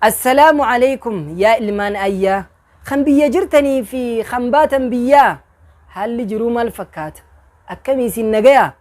Assalaamu Aleeykum yaa ilmaan Ayyaa Kan biyya jirtanii fi kan baatan biyyaa Haalli jiruu maal fakkaata Akkami isin nagayaa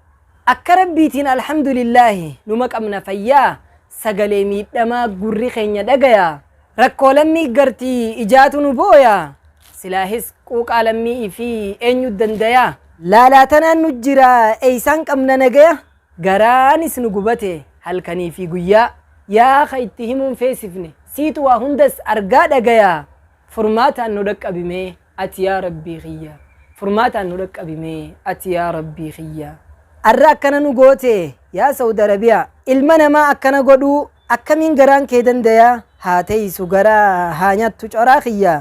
Akka Rabbiitiin Alhamdulillaahi Numa qabna fayyaa Sagalee miidhamaa gurri keenya dhagayaa Rakkoo lammii garti ijaatu nu booya Silaahis quuqaa lammii ifii eenyu dandayaa Laalaa tanaan nu jira eeysaan qabna nagaya Garaanis nu gubate halkanii fi guyyaa Yaa ka itti himuun feesifne siitu waa hundas argaa dhagayaa Furmaataan nu dhaqqabi mee ati yaa Rabbii kiyya Furmaataan nu dhaqqabi mee ati yaa Rabbii kiyya Arra akkana nu goote yaa Saudi Arabia Ilma namaa akkana godhuu akkamiin garaan kee dandaya Haa teeysu garaa haa nyaattu coraa kiyya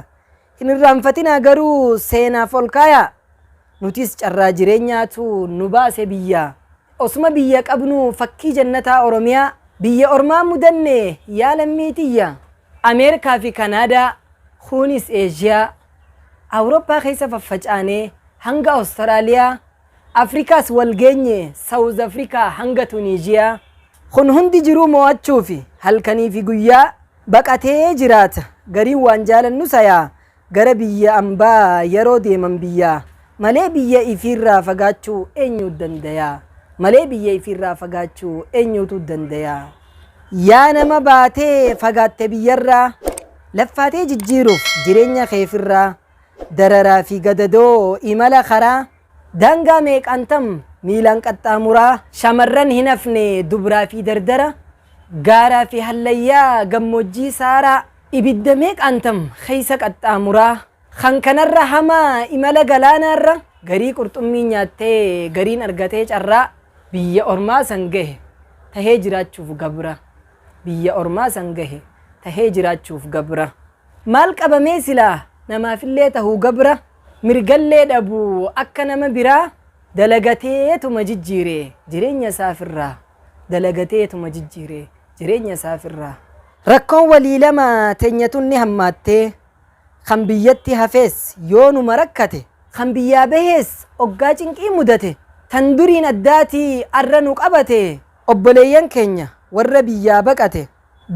Hin irraanfatinaa garuu seenaaf ol kaayaa Nutis carraa jireenyaatu nu baase biyyaa. Osuma biyya qabnuu fakkii jannataa Oromiyaa biyya ormaa mudanne yaa lammii tiyya. Ameerikaa fi Kanaadaa kuunis Eeshiyaa, Awurooppaa keessa faffacaanee hanga Awustiraaliyaa, Afrikaas wal geenye Sawuz Afrikaa hanga Tuniiziyaa. Kun hundi jiruu mo'achuufi halkanii fi guyyaa baqatee jiraata gariin waan jaalannu sayaa Gara biyya ambaa yaroo deeman biyyaa malee biyya ifiirraa fagaachuu eenyuu dandayaa? Malee biyya ifiirraa fagaachuu eenyuutu dandayaa? Yaa nama baatee fagaatte biyyarraa Laffaatee jijjiiruuf jireenya keefirraa Dararaa fi gadadoo imala karaa Daangaa meeqaantam miilaan qaxxaamuraa Shamarran hin hafne dubraa fi dardara Gaaraa fi hallayyaa gammoojjii saaraa Ibidda meeqaantam keessa qaxxaamuraa Kan kanarra hamaa imala galaanaarra Garii qurxummii nyaattee gariin argatee carraa Biyya ormaa san gahe tahee jiraachuuf gabra Biyya ormaa san gahe tahee jiraachuuf gabra Maal qabamee silaa namaafillee tahuu gabra Mirgallee dhabu akka nama biraa Dalagateetuma jijjiire jireenya isaafirraa Dalagateetuma jijjiire jireenya isaafirraa. Rakkoon walii lama teenya tun ni hammaattee Kan biyyatti hafees yoonuma rakkate Kan biyyaa bahees oggaa cinqii mudate Tan duriin addaatii arra nu qabate Obboleeyyan keenya warra biyyaa baqate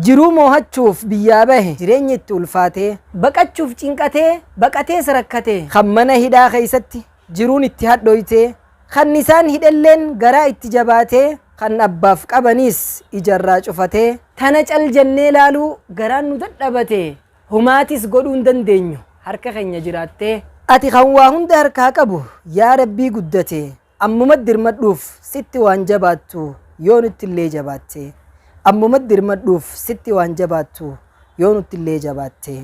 Jiruu moohachuuf biyyaa bahe jireenyi itti ulfaatee. Baqachuuf cinqatee baqatees rakkate. Kan mana hidhaa keessatti jiruun itti hadhooytee, kan isaan hidhelleen garaa itti jabaatee, kan abbaaf qabaniis ija irraa cufatee. Tana cal jennee laaluu garaan nu dadhabate, humaatis godhuu hin dandeenyu harka keenya jiraattee. Ati kan waa hunda harkaa qabu yaa Rabbii guddate, Ammuma dirmadhuuf sitti waan jabaattu yoo nuttillee jabaatte Ammuma dirmadhuuf sitti waan jabaattu yoo nuttillee jabaatte.